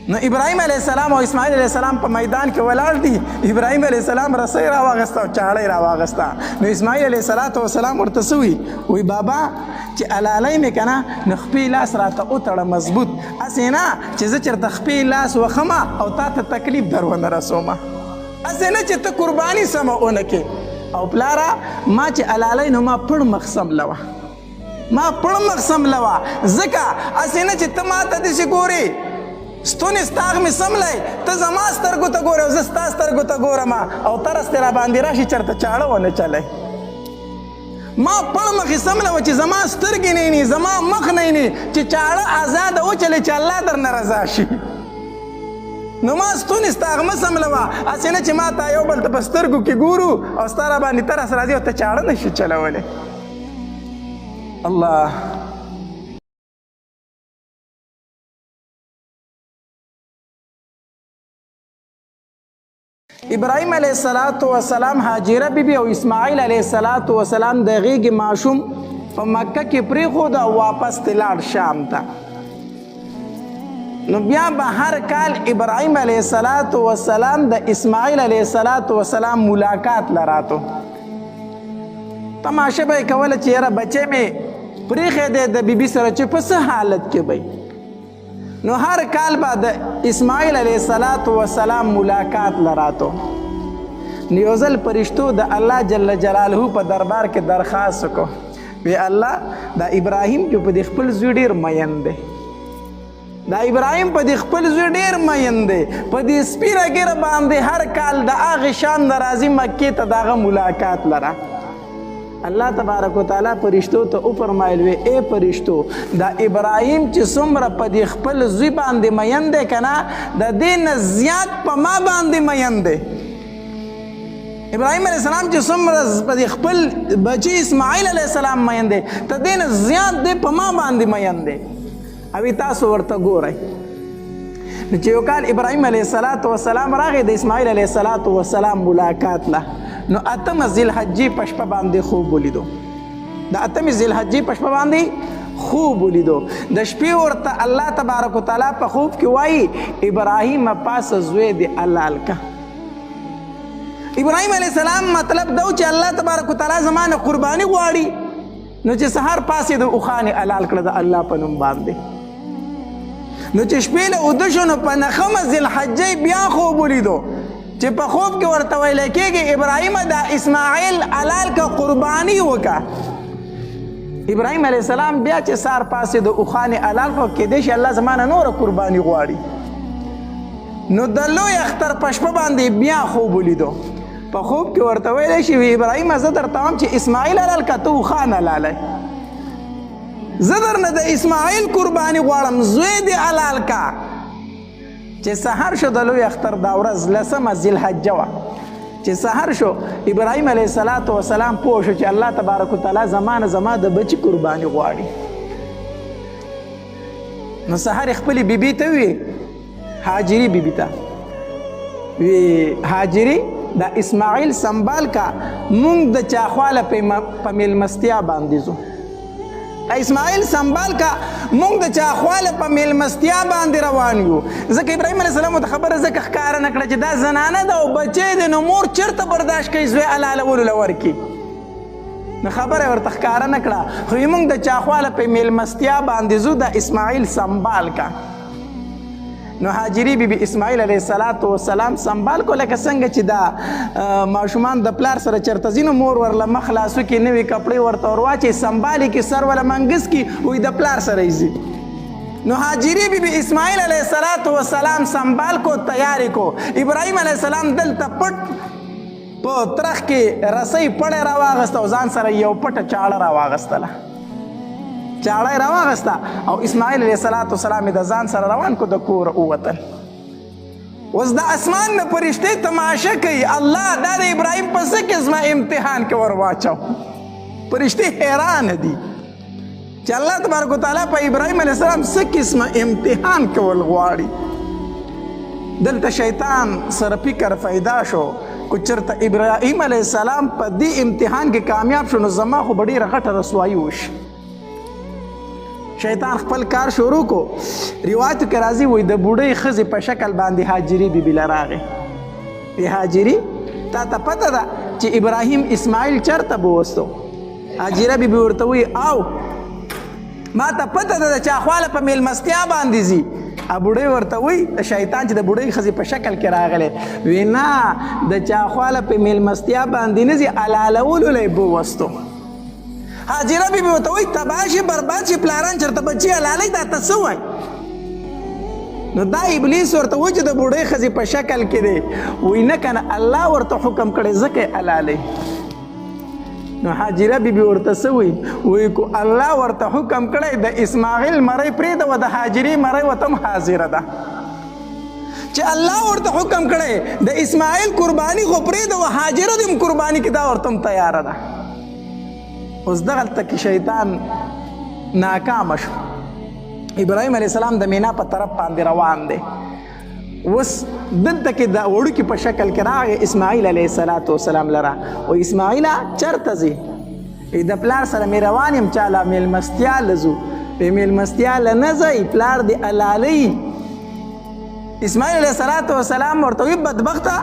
نو ابراهیم علیه السلام او اسماعیل علیه السلام په میدان کې ولاړ دي. ابراهیم علیه السلام رسۍ راواغسته او چاړه یې راواغسته. نو اسماعیل علیه السلام ورته څه وي؟ وی بابا چې الالۍ مې که نه، نو خپې لاس راته وتړه مضبوط، هسې نه چې زه چېرته خپې لاس وخمه او تا ته تکلیف در ونه رسومه، هسې نه چې ته قرباني سمه ونه کې. او پلاره ما چې الالۍ نو ما پړ مخ سملوه، ما پړ مخ سملوه، ځکه هسې نه چې ته ما ته داسې ګورې، ستونې ستاغ مې سملی، ته زما سترګو ته ګورې او زه ستا سترګو ته ګورم او ترس دې راباندې راشي، چېرته چاړه ونه چلی. ما پړ مخې سملوه چې زما سترګې نه ویني، زما مخ نه ویني، چې چاړه ازاده وچلې چې الله درنه رضا شي. نو ما ستونې ستا غمه سملوه، هسې نه چې ما تا یو بل ته په سترګو کې ګورو او ستا را باندې ترس راځي او ته چاړه نه شي چلولی. الله. ابراهیم علیه السلام هاجره بیبي او اسماعیل علیه السلام د غېږې ماشوم په مکه کې پرېښود او واپس ته لاړ شام ته. نو بیا به هر کال ابراهیم علیه السلام د اسماعیل علیه السلام ملاقات لراتو. تماشه به یې کوله چې یاره بچی مې پرېښی دی د بیبي سره، چې په څه حالت کې به. نو هر کال به د اسماعیل علیه السلام ملاقات لراتو. نو یو ځل پرشتو د الله جل جلاله په دربار کې درخواست وکړو، وی الله دا ابراهیم چې په دې خپل زوی ډیر مین دی، دا ابراهیم په دې خپل زوی ډیر مین دی، په دې سپینه ږیره باندې هر کال د هغې شام نه راځي مکې ته د هغه ملاقات لره. الله تبارک وتعالی پرشتو ته وفرمایل، وی ای پرشتو، دا ابراهیم چې څومره په دې خپل زوی باندې مین دی که نه، د دې نه زیات په ما باندې مین دی. ابراهیم علیه السلام چې څومره په دې خپل بچي اسماعیل علیه السلام مین دی، تر دې نه زیات دی په ما باندې مین دی. او تاسو ورته ګورئ. نو چې یو کال ابراهیم علیه السلام راغی د اسماعیل علیه السلام ملاقات له، نو اتمه ذوالحجې په شپه باندې خوب ولیدو. د اتمې ذوالحجې په شپه باندې خوب ولیدو. د شپې ورته الله تبارک وتعالی په خوب کې وایي، ابراهیم پاسه زوی دې حلال که. ابراهیم علیه السلام مطلب دا چې الله تبارک وتعالی زما نه قرباني غواړي. نو چې سهار پاسې د اوښانې حلال کړه د الله په نوم باندې. نو چې شپې له اوده شو، نو په نخمه ذوالحجې بیا خوب ولیدو چې په خوب کې ورته ویل کېږي، ابراهیم دا اسماعیل حلال که، قرباني وکړه. ابراهیم علیه السلام بیا چې سار پاسې د اوښانې حلال کړو، کېدای شي الله زما نه نوره قرباني غواړي. نو د لوی اختر په شپه باندې بیا خوب ولیدو، په خوب کې ورته ویلی شي، وی ابراهیم زه درته وایم چې اسماعیل حلال که، ته اوښان حلالی، زه درنه د اسماعیل قرباني غواړم، زوی دې حلال که. چې سحر شو د لوی اختر دا ورځ لسمه ذوالحجه وه، چې سحر شو ابراهیم علیه السلام پوه شو چې الله تبارک وتعالی زما نه زما د بچي قرباني غواړي. نو سحر خپلې بیبي ته وی، هاجري بیبي ته وی، هاجري دا اسماعیل سنبال کا، مونږ د چا خواله په میلمستیا باندې ځو. اسماعیل سنبال کا، مونږ د چا خواله په میلمستیا باندې روان یو. ځکه ابراهیم علیه السلام ته خبره ځکه ښکاره نه کړه چې دا زنانه ده او بچی دی، نو مور چېرته برداشت کوي زوی حلالولو له ورکړي. نو خبره ورته ښکاره نه کړه، خو موږ د چا خواله په میلمستیا باندې ځو، د اسماعیل سنبال کا. نو هاجری بی بی اسماعیل علیه السلام سنبال کو، لکه څنګه چې دا ماشومان د پلار سره چرته ځي، نو مور ورله مخ لاسو کې نوې کپړې ورته ورواچوي، سنبالي کې، سر وله منګس کې، وایي د پلار سره یې ځي. نو هاجری بی بی اسماعیل علیه السلام سنبال کو، تیاری کو. ابراهیم علیه السلام دلته پټ په ترخ کې رسۍ پړی راواغسته او ځان سره یو پټه چاړه راواغستله، چاړه یې راواغسته او اسماعیل علیه السلام یې د ځان سره روان کو، د کوره ووتل. اوس د اسمان نه فرشتې تماشه کوي، الله دا د ابراهیم په څه قسمه امتحان کې ور واچو. فرشتې حیران دي چې الله تبارک وتعالی په ابراهیم علیه السلام څه قسمه امتحان کول غواړي. دلته شیطان سره فکر پیدا شو، که چېرته ابراهیم علیه السلام په دې امتحان کې کامیاب شو، نو زما خو به ډېره غټه رسوایي وشي. شیطان خپل کار شروع کو. روایت کې راځي وای د بوډۍ ښځې په شکل باندې هاجري بیبي له راغی. وی هاجري تا ته پته ده چې ابراهیم اسماعیل چرته بوستو؟ هاجره بیبي ورته وی او ما ته پته ده چې خواله په میلمستیا باندې ځي. بوډۍ ورته وی د شیطان چې د بوډۍ ښځې په شکل کې راغلی، وی نه د چا خواله په میلمستیا باندې نه ځي، حلالولو له یې بوستو. هاجره بي بي ورته وایي تباه شي برباد شي پلاران چېرته بچي حلالوي، دا ته څه وایي؟ نو دا ابلیس ورته وایي چې د بوډۍ ښځې په شکل کې دی. وایي نه که نه الله ورته حکم کړی ځکه یې حلالوي. نو هاجره بي بي ورته څه وایي؟ وایي کو الله ورته حکم کړی د اسماعیل مرۍ پرېږده وه د هاجرې مرۍ ورته هم حاضره ده. چې الله ورته حکم کړی د اسماعیل قرباني خو پرېږده وه هاجره دې هم قرباني کړي، دا ورته هم تیاره ده. اوس دغلته کې شیطان ناکام شو. ابراهیم علیه السلام د مینا په طرف باندې روان دی. اوس دلته کې د وړوکي په شکل کې راغی اسماعیل علیه السلام لره. او اسماعیله چېرته ځې؟ د پلار سره مې روان یم، چاله میلمستیا له ځو. وی میلمستیا له نه ځئ، پلار دې حلالوي. اسماعیل علیه السلام ورته وی بدبخته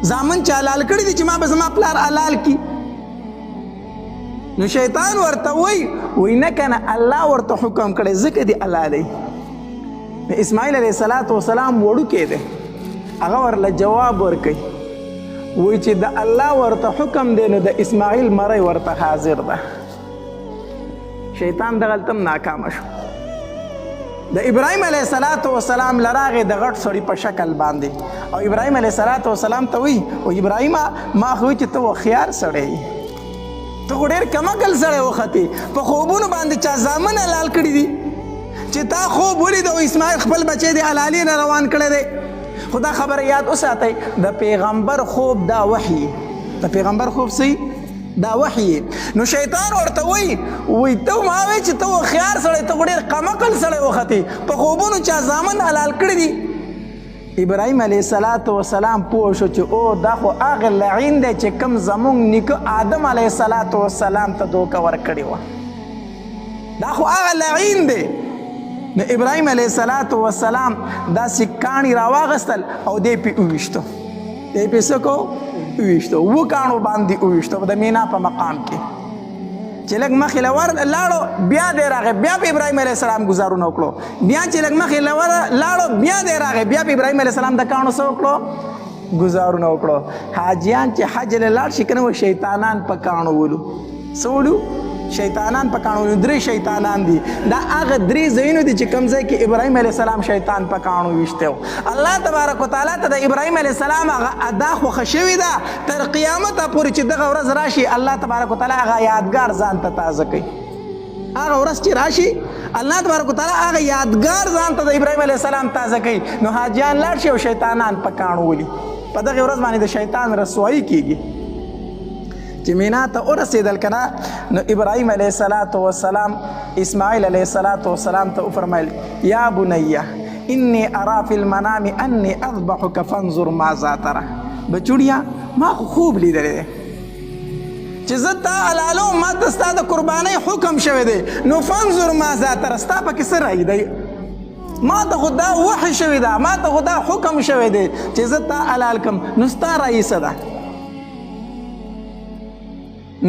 زامن چې حلال کړي دي چې ما به زما پلار حلال کړي. نو شیطان ورته وای وای نه کنه الله ورته حکم کړی ځکه دی حلالوي. نو اسماعیل علیه السلام وړوکی دی، هغه ورله جواب ورکوي وایي چې د الله ورته حکم دی نو د اسماعیل مرۍ ورته حاضر ده. شیطان دغلته هم ناکامه شو. د ابراهیم علیه السلام له راغی د غټ سړي په شکل باندې او ابراهیم علیه السلام ته وایي او ابراهیمه ما خو چې ته هوښیار سړی یې، ته خو ډېر کمعقل سړی وختې، په خوبونو باندې چا زامن حلال کړي دي چې تا خوب ولید او اسماعیل خپل بچی دې حلالې نه روان کړی دی. خو دا خبره یاد وساتئ، د پیغمبر خوب دا وحي، د پیغمبر خوب څه دا وحي. نو شیطان ورته وایي وایي ته ما وایي چې ته هوښیار سړی، ته خو ډېر کمعقل سړی وختې، په خوبونو چا زامن حلال کړي دي. ابراهیم علیه السلام پوه شو چې او دا خو هغه لعین دی چې کوم زمونږ نیکه آدم علیه السلام ته دوکه ورکړې وه، دا خو هغه لعین دی. نو ابراهیم علیه السلام داسې کاڼي راواغستل او دی پې وویشتو، دی پې څه کو وویشتو، اووه کاڼو باندې وویشتو د مینا په مقام کې. چې لږ مخې له ور لاړو بیا دی راغی، بیا په ابراهیم علیه السلام ګزارونه وکړو، بیا چې لږ مخې له ور لاړو بیا دی راغی، بیا په ابراهیم علیه السلام د کاڼو څه وکړو؟ ګزارونه وکړو. حاجیان چې حج له لاړ شي که نه شیطانان په کاڼو ولو. څه ولو؟ شیطانان په کاڼو ولو. درې شیطانان دي، دا هغه درې ځایونه دي چې کوم ځای کې ابراهیم علیه السلام شیطان په کاڼو ویشتی و. الله تبارک وتعالی ته د ابراهیم علیه السلام هغه ادا خوښه شوې ده تر قیامته پورې چې دغه ورځ راشي الله تبارک وتعالی هغه یادګار ځان ته تازه کوي. هغه ورځ چې راشي الله تبارک وتعالی هغه یادګار ځان ته د ابراهیم علیه السلام تازه کوي. نو حاجیان لاړ شي او شیطانان په کاڼو ولي. په دغې ورځ باندې د شیطان رسوایي کیږي. چې مینا ته ورسېدل که نه نو ابراهیم علیه السلام اسماعیل علیه السلام ته وفرمایل یا بنیه انی ارا فی المنام انی اذبحک فانظر ماذا ترى. بچوړیا ما خو خوب لیدلی دی چې زه تا حلالوم، ما ته ستا د قربانۍ حکم شوی دی، نو فانظر ماذا ترى، ستا پکې څه رأی دی؟ ما ته خو دا وحي شوې ده، ما ته خو دا حکم شوی دی چې زه تا حلال کړم، نو ستا رأی څه ده؟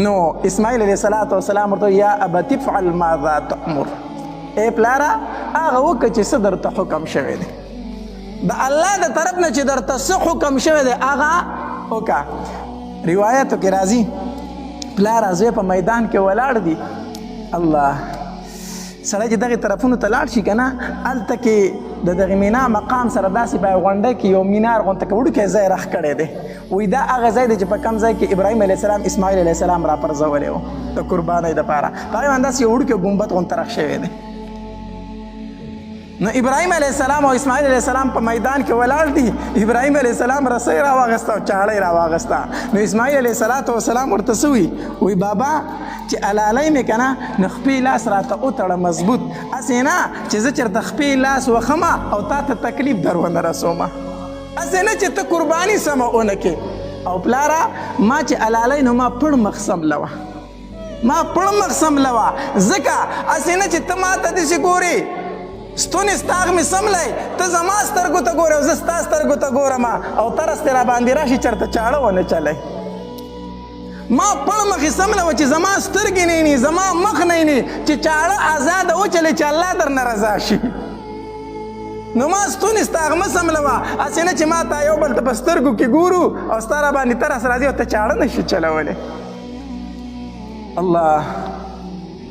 نو اسماعیل علیه السلام ورته یا ابت افعل ماذا تأمر، ای پلاره هغه وکړه چې څه درته حکم شوی دی، د الله د طرف نه چې درته څه حکم شوی دی هغه وکړه. روایتو کې راځي پلار زوی په میدان کې ولاړ دي. الله سړی چې دغې طرفونو ته لاړ شي که نه هلته کې د دغې مینا مقام سره داسې په غونډه کې یو مینار غونته کې وړوکی ځای رخ کړی دی. وایي دا هغه ځای دی چې په کوم ځای کې ابراهیم علیه السلام اسماعیل علیه السلام راپرځولی و د قربانۍ دپاره، په هغې باندې داسې یو وړوکی ګنبد غونته رخ شوی دی. نو ابراهیم علیه السلام او اسماعیل علیه السلام په میدان کې ولاړ دي. ابراهیم علیه السلام رسۍ راواغسته او چاړه یې راواغسته. نو اسماعیل علیه السلام ورته څه وایي؟ وایي بابا چې حلالۍ مې که نه نو خپې لاس راته وتړه مضبوط، هسې نه چې زه چېرته خپې لاس وښمه او تا ته تکلیف در ونه رسومه، هسې نه چې ته قرباني سمه ونه کړې. او پلاره ما چې حلالۍ نو ما پړ مخ سملوه. ما پړ مخ سملوه، ځکه هسې نه چې ته ما ته داسې ګورې، ستونی ستاغ مې سملی، ته زما سترګو ته ګورې او زه ستا سترګو ته ګورم او ترس دې راباندې راشي، چېرته چاړه ونه چلی. ما پړ مخې سملوه چې زما سترګې نه ویني، زما مخ نه ویني، چې چاړه ازاده وچلې چې الله درنه رضا شي. نو ما ستونی ستاغ مه سملوه، هسې نه چې ما تا یو بل ته په سترګو کې ګورو او ستا راباندې ترس راځي او ته چاړه نه شي چلولی. الله،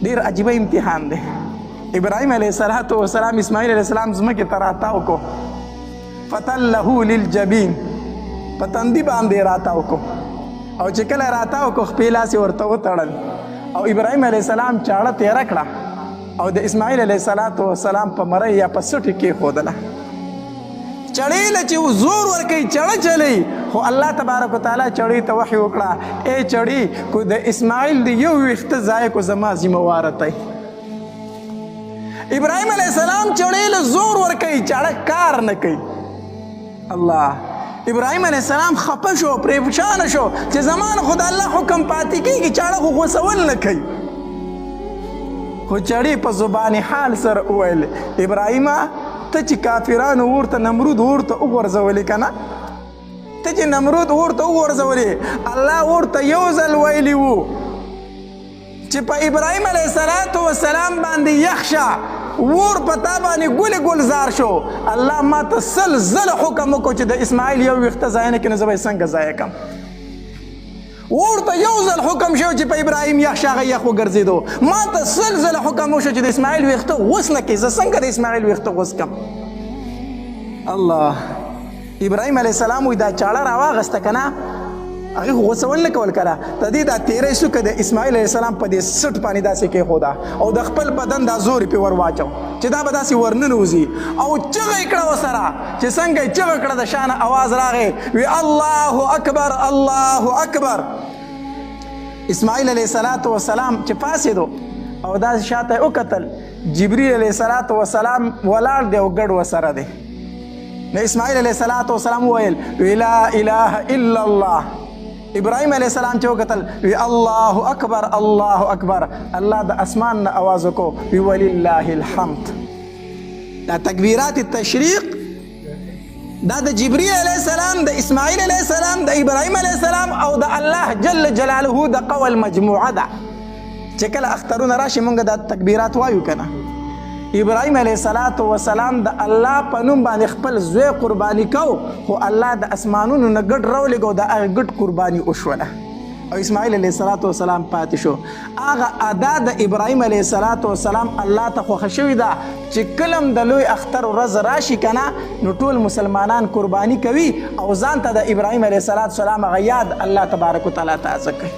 ډېر عجیبه امتحان دی. ابراهیم علیه السلام اسماعیل علیه السلام ځمکې ته راتاو کو، فتله للجبین، په تندي باندې راتاو کو، او چې کله راتاو کو خپې لاس یې ورته وتړل، او ابراهیم علیه السلام چاړه تېره کړه او د اسماعیل علیه السلام په مرۍ یا په سټې کېښودله. چړې له چې زور ورکوي چړه چلی، خو الله تبارک وتعالی چړې ته وحي وکړه، ای چړې، کو د اسماعیل د یو ویښته ځای کو زما ذمه واره دی. ابراهیم علیه السلام چړې له زور ورکوي، چړه کار نه کوي. الله، ابراهیم علیه السلام خفه شو، پرېشانه شو چې زما نه خو د الله حکم پاتې کېږي، چاړه خو غوسول نه کوي. خو چړې په زبان حال سره وویل، ابراهیمه ته چې کافرانو ورته نمرود ورته وغورځولې که نه، ته چې نمرود ورته وغورځولې، الله ورته یو ځل ویلي وو چې په ابراهیم علیه السلام باندې یخ شه، ور په تا باندې ګل ګلزار شو. الله ما ته سل ځله حکم وکړو چې د اسماعیل یو ویښته ضایع نه کړي، نو زه به یې څنګه ضایع کړم؟ ورته یو ځل حکم شو چې په ابراهیم یخ شه، هغه یخ وګرځېدو. ما ته سل ځله حکم وشو چې د اسماعیل ویښته غوڅ نه کړي، زه څنګه د اسماعیل ویښته غوڅ کړم؟ الله، ابراهیم علیه السلام وایي دا چاړه راواغسته که نه، هغې خو غوڅول نه کول که نه، د دې دا تیری سوکه د اسماعیل علیه السلام په دې سټ باندې داسې کېښوده او د خپل بدن دا زور یې پرې ور واچو چې دا به داسې ورننوځي، او چغه یې کړه ورسره. چې څنګه یې چغه کړه، د شانه اواز راغی، وی الله اکبر، الله اکبر. اسماعیل علیه السلام چې پاڅېدو او داسې شاته یې وکتل، جبریل علیه السلام ولاړ دی او ګډ ورسره دی. نو اسماعیل علیه السلام وویل، وی لا اله الا الله. ابراهیم علیه السلام چې وکتل، وی الله اکبر، الله اکبر. الله د اسمان نه اواز وکړو، وی ولله الحمد. دا تکبیرات تشریق دا د جبرئیل علیه السلام، د اسماعیل علیه السلام، د ابراهیم علیه السلام او د الله جل جلاله د قول مجموعه ده. چې کله اخترونه راشي مونږ دا تکبیرات وایو که نه. ابراهیم علیه السلام د الله په نوم باندې خپل زوی قرباني کو، خو الله د اسمانونو نه ګډ راولېږه او د هغه ګډ قرباني وشوله او اسماعیل علیه السلام پاتې شو. هغه ادا د ابراهیم علیه السلام الله ته خوښه شوې ده چې کله هم د لوی اختر ورځ راشي که نه، نو ټول مسلمانان قرباني کوي او ځان ته د ابراهیم علیه السلام هغه یاد الله تبارک وتعالی تازه کوي.